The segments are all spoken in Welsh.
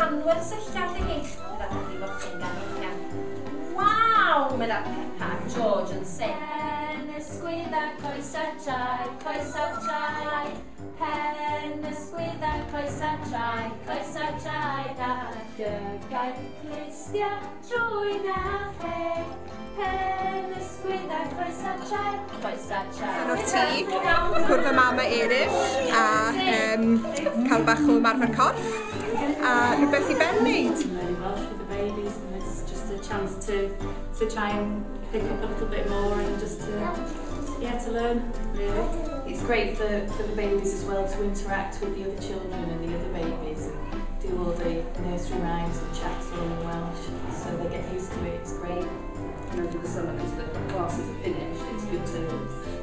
Tanwersylla lle hi, medda Dadi Fochyn gan Elgan. Waw, medda Peppa a George yn syn. Pen ysgwydda coesa traed, coesa traed. Pen ysgwydda coesa traed, coesa traed. A llygaid, clustia, trwyn a cheg. Pen ysgwydda coesa traed, coesa traed. Yn o'r tŷ, cwrdd â mamau eraill a cael bach o ymarfer corff a rhywbeth i ben wneud. Learning Welsh with the babies, and it's just a chance to try and pick up a little bit more and just to, yeah, to learn, really. It's great for the babies as well to interact with the other children and the other babies and do all the nursery rhymes and chats all in Welsh, so they get used to it. It's great. And over the summer, because the classes are finished, it's good to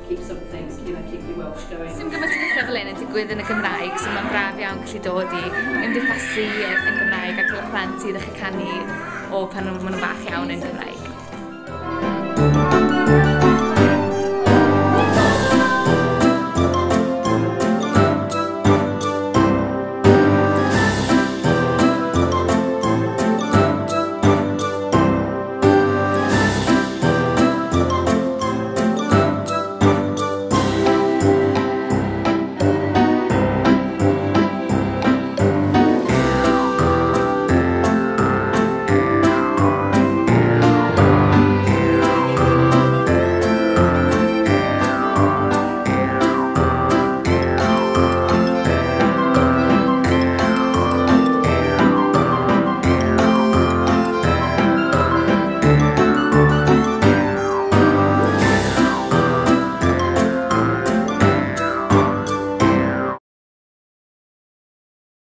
keep something, keep your Welsh going. Sim gymaint o bethau fel hyn yn digwydd yn y Gymraeg, so mae'n braf iawn gallu dod i ymdeithasu yn Gymraeg a cael y plant i ddechrau canu o pan maen nhw'n fach iawn yn Gymraeg.